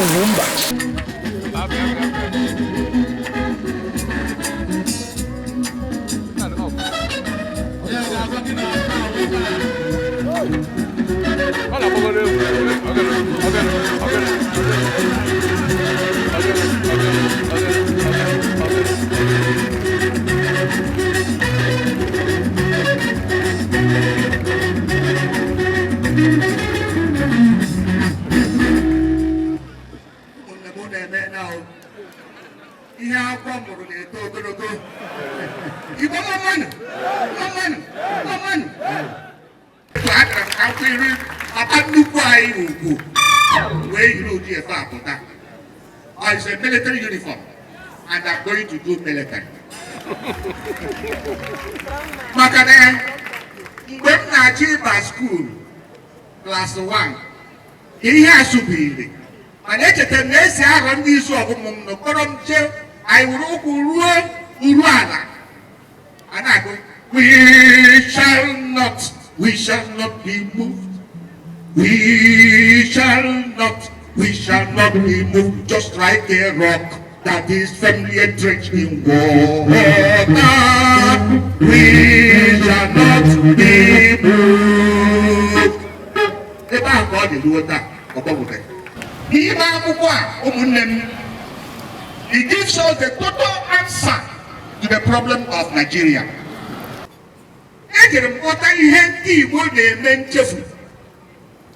Ugwumba. Ụmụnne m na-eme na ihe akwụkwọ mụrụ na-eto ogologo. Igbo mmanụ mmanụ mmanụ. Agara m akwụ iri papa nnukwu anyị ugwu wee yiri ụdị efe a pụta. It's a military uniform and I'm going to do military. Maka na mgbe m na-achọ ịba school class 1, ihe a sụbiri, mana echetara m na esi arọ ndị izu ọgụmụ m nọkọrọ m jee, anyị were ụkwụ ruo uru ala a na-agụ, "We shall not, we shall not be moved, we shall not, we shall not be moved, just like a rock that is firmly entrenched in water. We shall not be moved." Ebe ahụ ka ọ dị ruo taa, ọ gbanwebeghị. N'ime akwụkwọ a, ụmụnne m, it gives us the total answer to the problem of Nigeria. Ejere m ghọta ihe ndị Igbo na-eme nchefu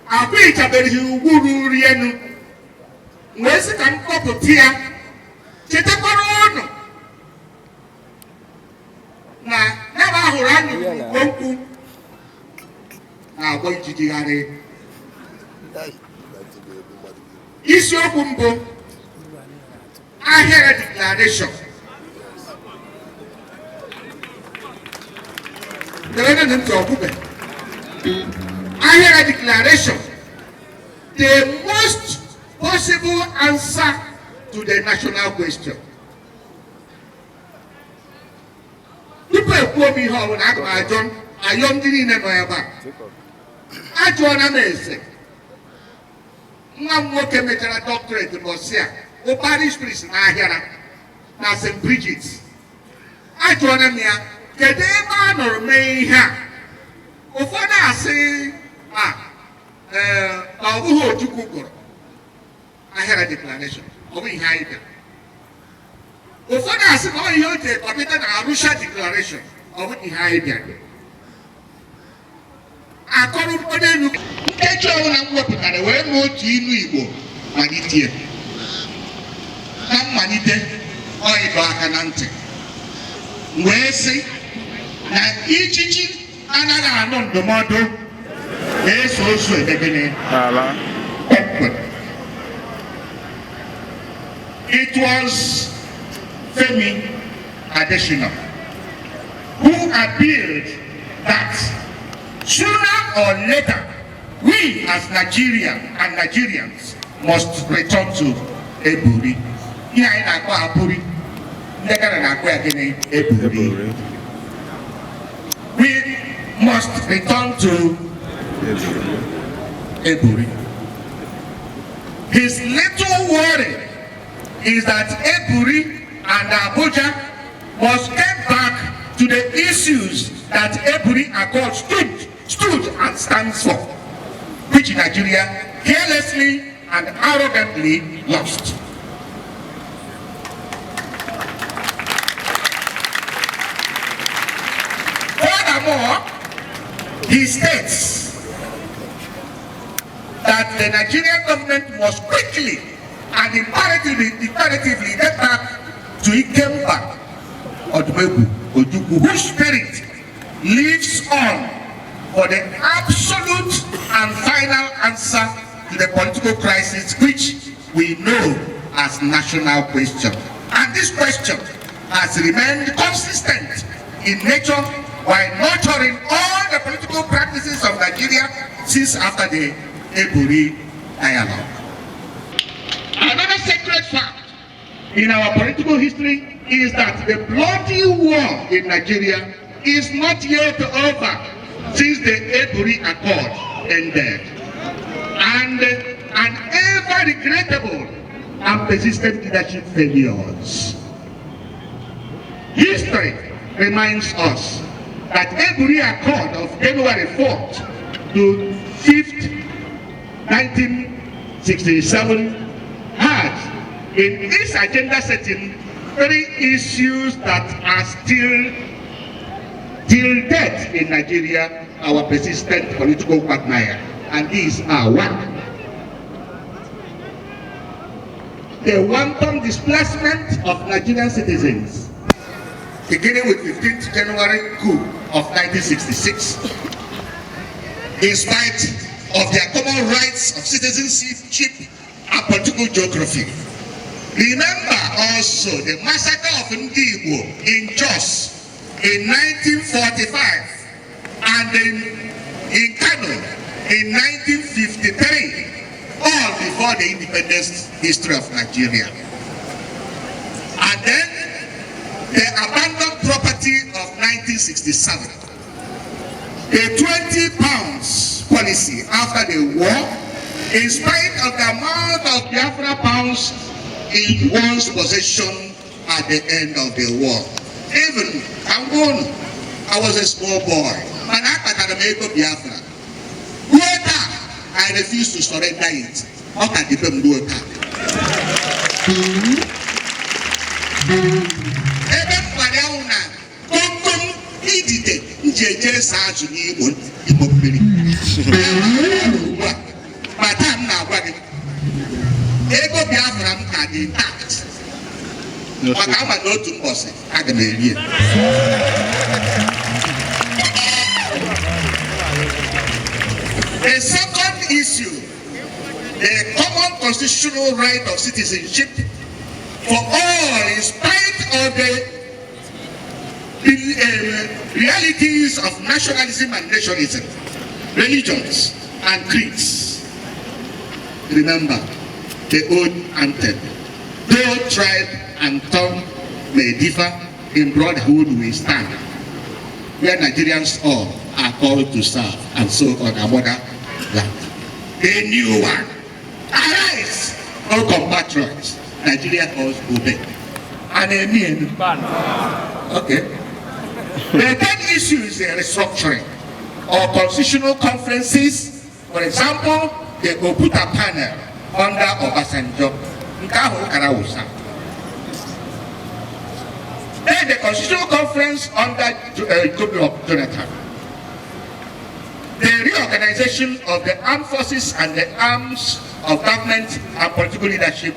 akwa ịchabeghị ugwu ruru enu, wee sị ka m kpọpụta ya, chetakwara ụnụ na ya bụ ahụrụ anyị ugbo nkwụ na-agbọ ijijigharị. Isiokwu mbụ, Ahịara Declaration. Dere ntị ọkwụbe. Ahịara Declaration, the most possible answer to the national question. Tupu ekwuo m ihe ọbụla, aga m ajọ ayọ ndị niile nọ ebe a. Ajụọla m ese nwa m nwoke mechara doctorate n'Ọsịa bụ parish priest na Ahịara na St. Bridget. Ajụọla m ya, kedu ebe a nọrọ mee ihe a? Ụfọdụ asị a ee, na ọ bụghị Ojukwu gụrụ Ahịara Declaration, ọ bụghị ihe anyị bịara. Ụfọdụ asị na ọ ihe o ji kọpịta na Arusha Declaration, ọ bụghị ihe anyị bịara. Akọrọ mkpọrọ elu nkeji ọbụla m wepụtara wee mee otu ilu Igbo malite. Na mmalite, ọ ịdọ aka na ntị wee sị na ijiji anaghị anụ ndụmọdụ na-eso ozu eme gịnị? Ala. Kpọmkwem. It was Femi Adesina who appealed that sooner or later we as Nigeria and Nigerians must return to Eburi. Ihe anyị na-akpọ Aburi, ndị Ghana na-akpọ ya gịnị? Eburi. Eburi. We must return to Eburi. His little worry is that Eburi and Abuja must get back to the issues that Eburi Accord stood and stands for, which Nigeria carelessly and arrogantly lost. Furthermore, he states that the Nigerian government must quickly and imperatively get back to Ikemba Odumegwu Ojukwu, whose spirit lives on, for the absolute and final answer to the political crisis which we know as national question. And this question has remained consistent in nature while nurturing all the political practices of Nigeria since after the Eburi dialogue. Another sacred fact in our political history is that the bloody war in Nigeria is not yet over since the Eburi Accord ended. And an ever several regrettable and persistent leadership failures. History reminds us that every accord of January 4th to 5th, 1967 had in its agenda setting three issues that are still till death in Nigeria our persistent political quagmire. And these are: one, the wanton displacement of Nigerian citizens, beginning with 15th January coup of 1966, in spite of their common rights of citizenship and political geography. Remember also the massacre of Ndi Igbo in Jos in 1945 and in Kano in 1953, all before the independence history of Nigeria. And then the abandoned property of 1967. The £20 policy after the war, in spite of the amount of Biafra pounds in one's possession at the end of the war. Even I'm I was a small boy, mana akpatara m ego Biafra. Ruo taa, I refuse to surrender it. Ọ ka dị be m ruo taa. Ebe m gwara ya wụ na komkom idide m ji eje ese azụ n'Igbo Igbo mmiri. Ugbu a, ma taa m na-agwa gị, ego Biafra m ka dị intact. Maka ama na otu mbọsị aga m eri ya. The second issue, the common constitutional right of citizenship for all, in spite of the realities of nationalism and nationalism, religions and creeds. Remember the old anthem: "Though tribe and tongue may differ, in brotherhood we stand," where Nigerians all are called to serve, and so on our motherland. A new one. Arise, all compatriots. Nigeria calls obey. And a mean. Okay. The third issue is the restructuring or constitutional conferences. For example, the Oputa panel under Obasanjo. Nke ahụ kara wụsa. Then the constitutional conference under Goodluck Jonathan. The reorganization of the armed forces and the arms of government and political leadership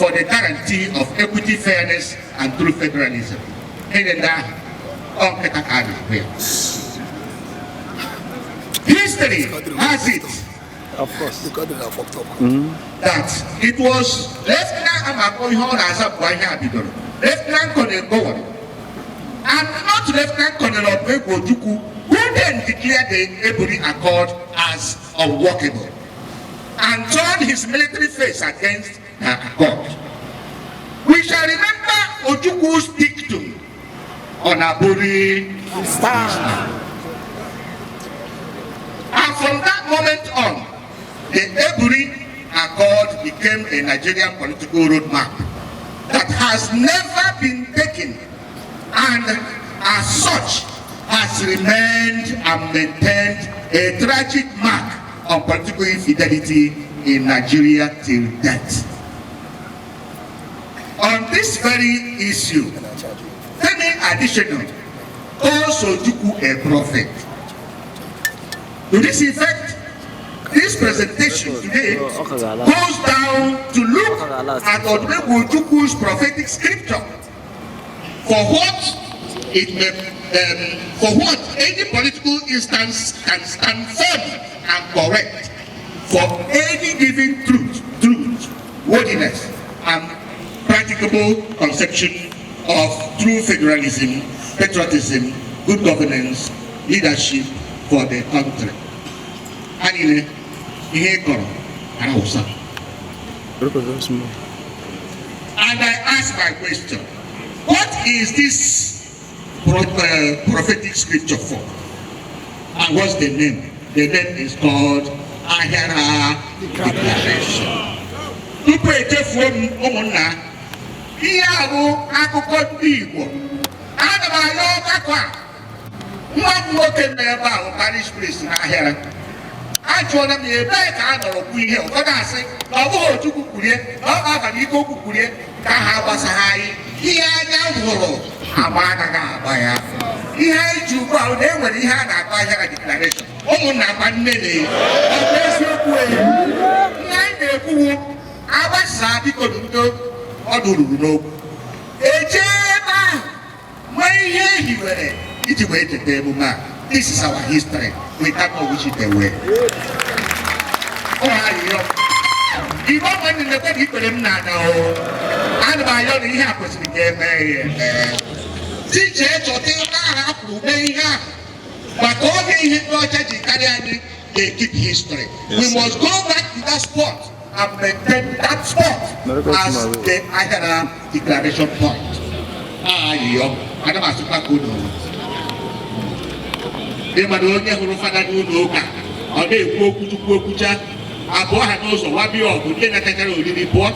for the guarantee of equity, fairness, and true federalism. Ihe ndị ahụ, ọ nkịta ka a na-ahụ ya. History has it Of course. That it was Lieutenant Amako ihe ọ na-aza mgbe ihe a bidoro, Lieutenant Colonel Gowon and not Lieutenant Colonel Odumegwu Ojukwu, who then declared the Aburi Accord as unworkable and turned his military face against the accord. We shall remember Ojukwu's dictum on Aburi. Stand. And from that moment on, the Aburi Accord became a Nigerian political roadmap that has never been taken and as such has remained and maintained a tragic mark on political infidelity in Nigeria till death. On this very issue, Femi Adesina calls Ojukwu a prophet. To this effect, this presentation today goes down to look at Odumegwu Ojukwu's prophetic scripture for what it may, for what any political instance can stand firm and correct for any given truth, worthiness, and practicable conception of true federalism, patriotism, good governance, leadership for the country. Ha niile ihe ị kọrọ kara ụsa. And I ask my question: what is this prophetic scripture for? And what's the name? The name is called Ahira Declaration. Tupu echefuo m, ụmụnna, ihe a bụ akụkọ ndị Igbo. Ana m ayọ ọgbakọ a. Nwa m nwoke nọ ebe a bụ parish priest n'Ahịara. Ajụọla m ya ebee ka a nọrọ kwu ihe. Ụfọdụ asị na ọ bụghị Ojukwu kwurie, na ọ bụ abalị ike okwu kwurie ka ha gbasaghị anyị. Ihe anya hụrụ, agba anaghị agba ya. Ihe anyị ji ugbu a na e nwere ihe a na-akpọ Ahịara Declaration. Ụmụnna, gba nne na ọ bụ eziokwu. Ihe anyị na-ekwuwu agbasaa, biko, ndo ọdụ ruru n'okwu eje ebe ahụ nwee ihe ehiwere iji wee cheta emume a. This is our history. We cannot wish it away. Ụmụ ayịyọ Igbo nwanne, na-ekwe na ikpere m na-ada o. Ana m ayọ na ihe a kwesịrị ka eme ya eme. Tijee chọta ebe ahụ a kwuru mee ihe ahụ, maka oge ihe ndị ọcha ji karịa anyị ga-keep history. We must go back to that spot and maintain that spot as the Ahịara Declaration point. Ayịyọ, ana m asịkwa ka unu ịma na onye hụrụ fada n'ụlọ ụka, ọ na-ekwu okwu chukwu, okwucha abụọ ha n'ụzọ wabịa ọgụ. Ndị natachara oriri pụọ,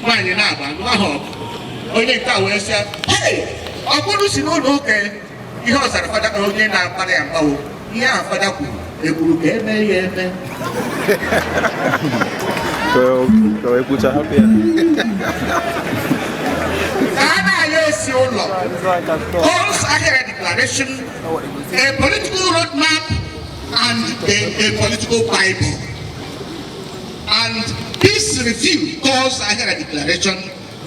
nwaanyị na-agba anụ ahụ ọgụ. Onye nke a wee sị, "Hey, ọ bụrụ si n'ụlọ ụka." Ihe ọ zara fada, onye na-akpara ya mgbawo, ihe ahụ fada kwuru ekwuru ka eme ya eme. Ka o ekwucha, hapụ ya. Ka a na-aya esi ụlọ calls Ahịara Declaration a political roadmap and a political bible, and this review calls Ahịara Declaration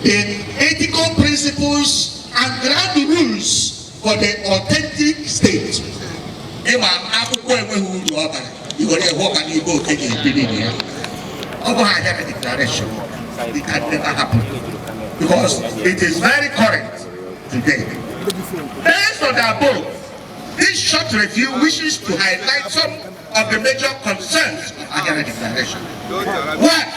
the ethical principles and ground rules for the authentic state. Ịma akwụkwọ enweghị uru ọ bara, i were hụ ọka n'igbe oke ga-ebiri na ya. Ọ bụ Ahịara Declaration. It can never happen because it is very current today. Based on the above, this short review wishes to highlight some of the major concerns of Ahịara Declaration. One,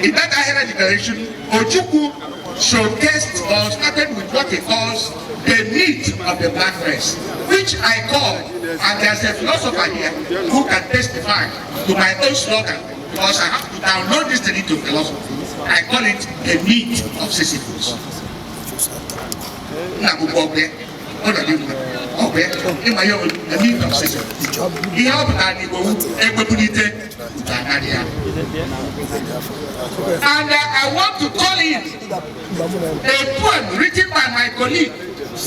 in that Ahịara Declaration, Ojukwu showcased or started with what he calls the myth of the black race, which I call, and there's a philosopher here who can testify to my own slogan, because I have to download this thing into philosophy. I call it the myth of Sisyphus. Nna m bụ ọgụ ọ nọ n'ime ọgụ ya ịma ihe bụ the myth of Sisyphus. Ihe ọ pụtara n'Igbo wu egbebulite uche anarị ya. And I want to call in a poem written by my colleague,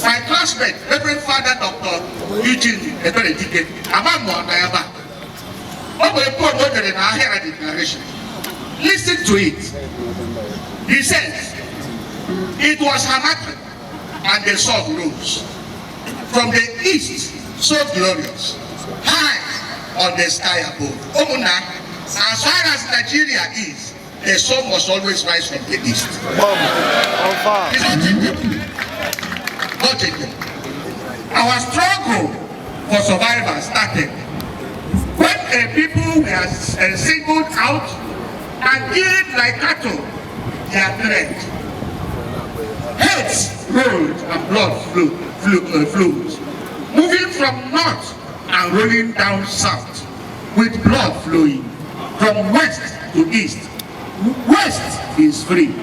my classmate, Reverend Father Dr. Eugene Eberedike. Ama m ọ nọ ebe a. Ọ bụ a poem o dere na Ahịara Declaration. Listen to it. He says, "It was Harmattan and the sun rose from the east, so glorious, high on the sky above." Ụmụnna, as far as Nigeria is, the sun must always rise from the east. Bomb. On fire. It's not changeable. Not changeable. "Our struggle for survival started when a people were singled out and killed like cattle, their threat. Heads rolled and blood flowed, moving from north and rolling down south, with blood flowing from west to east. West is free,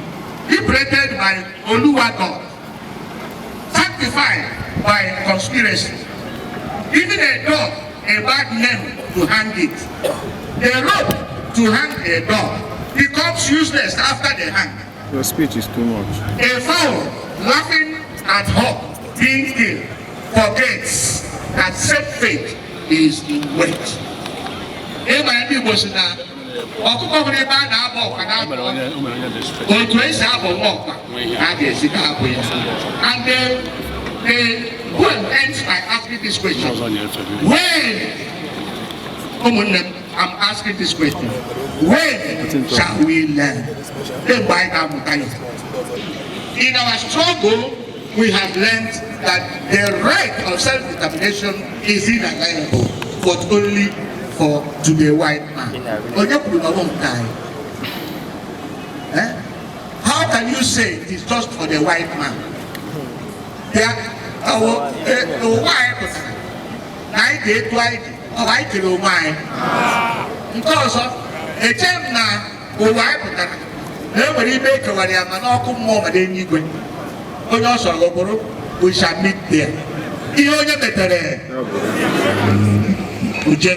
liberated by Oluwa God, sanctified by conspiracy. Giving a dog a bad name to hang it. A rope to hang a dog becomes useless after the hang. Your speech is too much. A fowl laughing at hawk being killed forgets that same fate is in wait." Ịma ndị Igbo si na ọkụkọ hụrụ ebe a na-abọ ọkwa na-abọ otu esi abọ nwa ọkwa ka a ga-esi ka abụ ya. And the poem ends by asking this question. When, ụmụnne m, I'm asking this question. When shall we learn? Mgbe anyị ga-amụta ya? In our struggle, we have learned that the right of self-determination is inalienable, but only for to the white man. Onye kwuru na ọ bụ nke anyị? Eh? How can you say it is just for the white man? Ụwa anyị pụtara na anyị ga-etu anyị dị, ọ bụ anyị kere onwe anyị. Nke ọzọ, eche m na Ụwa anyị pụtara na e nwere ibe ekewara ya ma n'ọkụ mmụọ ma n'eluigwe. Onye ọ sọrọ bụrụ, we shall meet there. Ihe onye metere uje.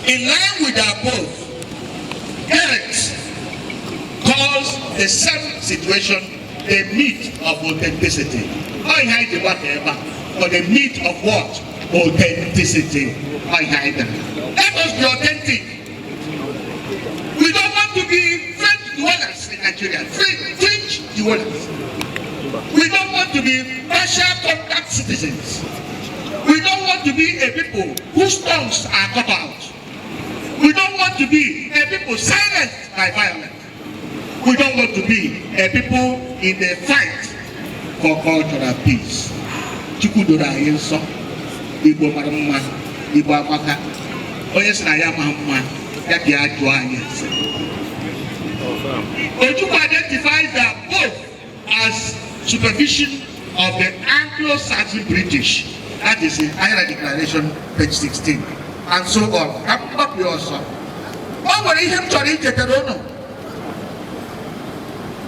In line with the above, Gerrit calls the same situation the myth of authenticity. Ọ ihe anyị ji gbakọ ebe a, for the myth of what? Authenticity. Ọ ihe anyị bịara. Let us be authentic. We don't want to be fringe dwellers in Nigeria. Fringe dwellers. We don't want to be partial contact citizens. We don't want to be a people whose tongues are cut out. We don't want to be a people silenced by violence. We don't want to be a people in the fight for cultural peace. Chukwu doro anyị nsọ. Igbo mara mma, Igbo amaka. Onye sị na ya ma mma, ya bịa jụọ anyị ase. Ojukwu identifies them both as supervision of the Anglo-Saxon British. That is in Ahira Declaration, page 16. And so on. Ka m gbapụ ya ọsọ. O nwere ihe m chọrọ ichetara unu.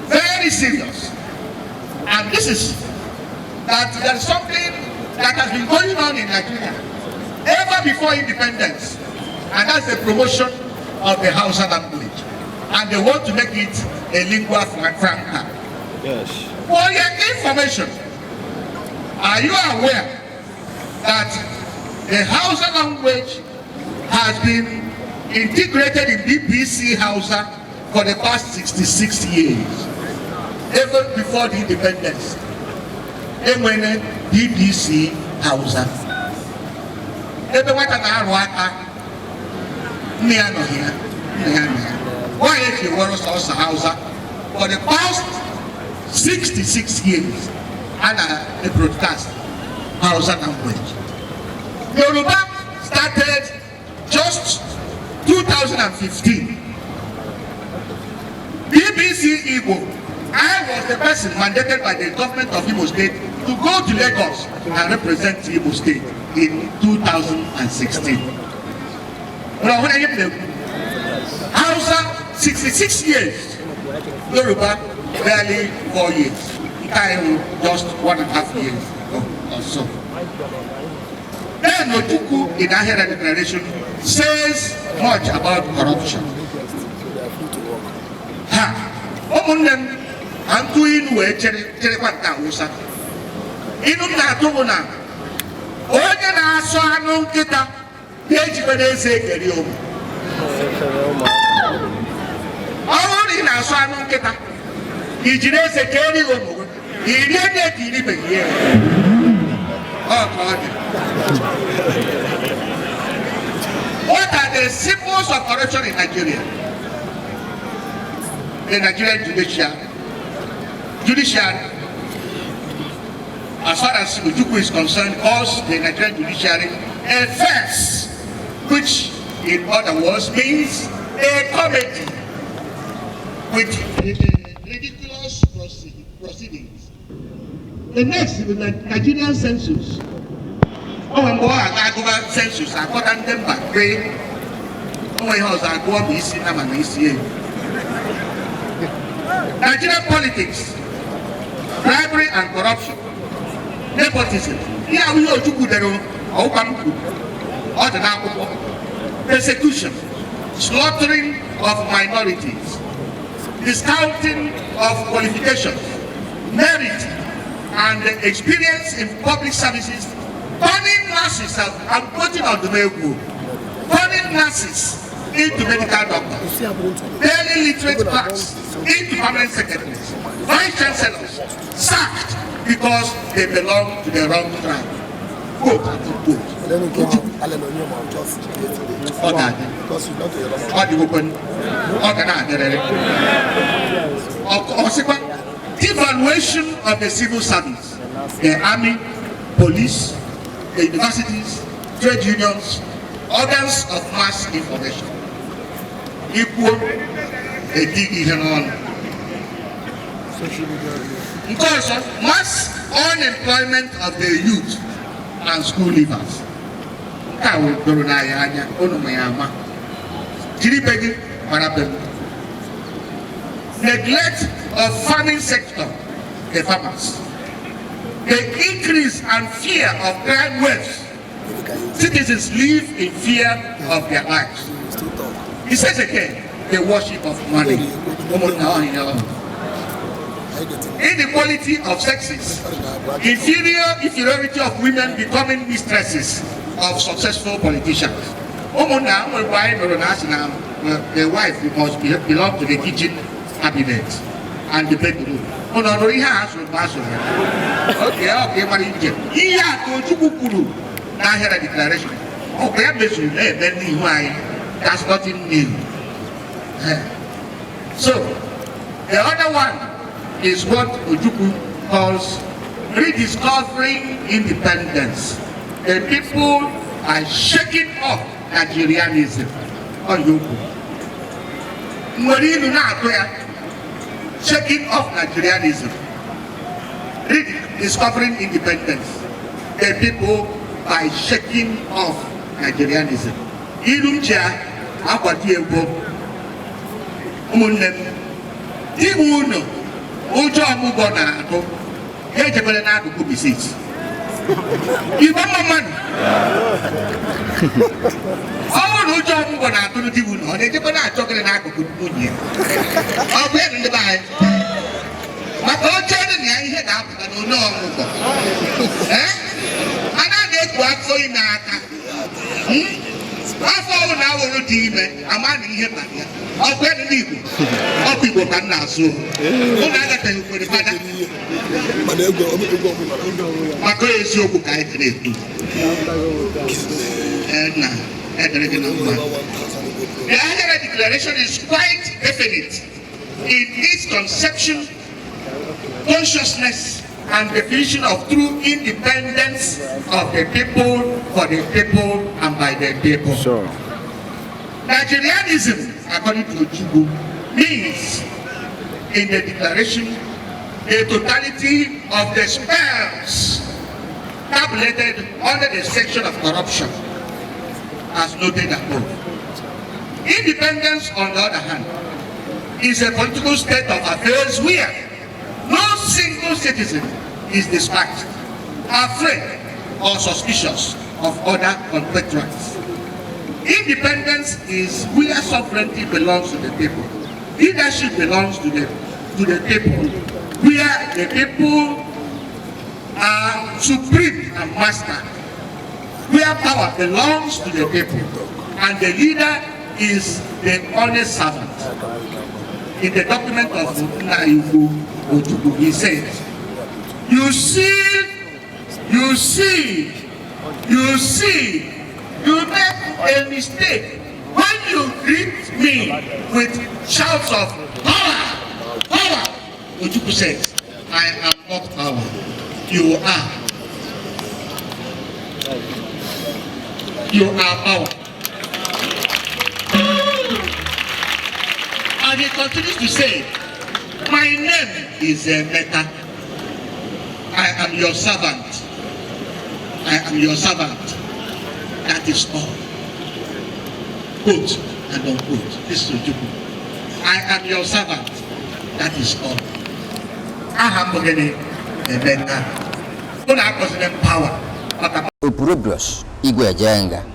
Very serious. And this is that there is something that has been going on in Nigeria ever before independence, and that's the promotion of the Hausa language. And they want to make it a lingua franca. For your information, are you aware that the Hausa language has been integrated in BBC Hausa for the past 66 years? Even before the independence, enwere BBC Hausa. Ebe nwata na-arụ aka, nne ya nọ ya, nne ya nọ ya. Nwaanyị eji were sọsọ Hausa for the past 66 years, a na-broadcast Hausa language. Yoruba started just 2015. BBC Igbo, I was the person mandated by the government of Imo State to go to Lagos and represent Imo State in 2016. Well, when I Hausa, 66 years. Yoruba, barely 4 years. Nke anyị wụ just 1.5 years ago or so. Then Ojukwu in Ahira Declaration says much about corruption. Ha, ụmụnne m, ka ntụ inu wee chere cherekwa nke Awụsa. Inu m na-atụ bụ na onye na-asọ anụ nkịta na-ejikwa n'eze ekeri ụmụ. Ọ bụrụ na ị na-asọ anụ nkịta, i jiri eze keri ụmụ gị, i rie nne ka iribeghị ya. Ọ ka ọ dị. What are the symbols of corruption in Nigeria? The Nigerian judiciary, as far as Ojukwu is concerned, calls the Nigerian judiciary a farce, which in other words means a comedy with ridiculous proceedings. The next is the Nigerian census. O nwere mgbe ọ ga-aga agụba census, akpọta ndị mba kwee o nwere ihe ọzọ agụọ bụ isi nama na isi ewu. Nigerian politics, bribery and corruption, nepotism. Ihe ahụ ihe Ojukwu dere, ọwụkwa m kwuru, ọ dị n'akwụkwọ. Persecution, slaughtering of minorities, discounting of qualifications, merit and experience in public services, turning nurses, I'm quoting Odumegwu, turning nurses into medical doctors, barely literate clerks into permanent secretaries, vice chancellors sacked because they belong to the wrong tribe. Quote, unquote. Then again, Allen Onyema just yesterday. Ọ ga-adị. Because you not to the Ọ dịgokwe, ọ ga na-adịrịrị. Ọ sịkwa devaluation of the civil service, the army, police, the universities, trade unions, organs of mass information. Ikwuo, etighị ihe n'ọnụ. Social media. Nke ọzọ, mass unemployment of the youth and school leavers. Nke a doro n'anya anya unu ma ya ama. Jiri be gị Mara be m. Neglect of farming sector, the farmers. The increase and fear of crime waves. Citizens live in fear of their lives. Still talk. He says again, the worship of money. Ụmụnna ọhịa ọhụrụ. Are you getting Inequality of sexes. Inferiority of women becoming mistresses of successful politicians. Ụmụnna, nwekwa anyị nụrụ na asị na the wife must belong to the kitchen cabinet and the bedroom. Ụnụ ọ nụrụ ihe a asụrụ mgbe asụrụ ya? Oke ọ ka ị mara njem. Ihe a ka Ojukwu kwuru na Ahịara Declaration. Ọ ya mezuru na-eme n'ihu anyị. That's nothing new. So, the other one is what Ojukwu calls rediscovering independence. The people are shaking off Nigerianism. Ojukwu. Nwere ilu na-atụ ya, shaking off Nigerianism. Rediscovering independence. The people by shaking off Nigerianism. Ilu m ji akwado egwu, ụmụnne m, iwu unu ụjọ ọmụgwọ na-atụ ya ejebere n'akụkụ bisis igbo mma mmadụ. Ọ bụrụ na ụjọ ọmụgwọ na-atụrụ di unu, ọ na-ejekwa na-achọ gịnị n'akụkụ nwunye ya? Ọ bụ ya na ndị be anyị maka oche dị na ya, ihe ga-apụta n'onye ọmụgwọ. Ee, a naghị ekpu afọ ime aka. Afọ ọbụla na awụrụ dị ime ama na ihe bara ya. Ọ bụ ya ndị Igbo, ọ bụ Igbo ka m na-asụ. Ụnụ agachaghị kwere fada. Mana egwu egwu ọbụla. Maka eziokwu ka anyị na-ekwu. Ee, na edere gị na mma. The Ahịara Declaration is quite definite in its conception, consciousness, and definition of true independence of the people, for the people, and by the people. Nigerianism, according to Ojukwu, means in the declaration the totality of the spells tabulated under the section of corruption, as noted above. Independence, on the other hand, is a political state of affairs where no single citizen is despised, afraid, or suspicious of other compatriots. Independence is where sovereignty belongs to the people. Leadership belongs to the people. Where the people are supreme and master. Where power belongs to the people. And the leader is the honest servant. In the document of Nna Ojukwu, he says, "You see, you see, you see, you make a mistake when you greet me with shouts of power, power." Ojukwu says, "I am not power. You are. You are power." And he continues to say, "My name is Emeka. I am your servant. I am your servant. That is all." Quote and unquote. This is Ojukwu. "I am your servant. That is all." Aha m bụ gịnị? Emeka. Unu akpọzila m power. Maka Opurobios Igwe Ejenga.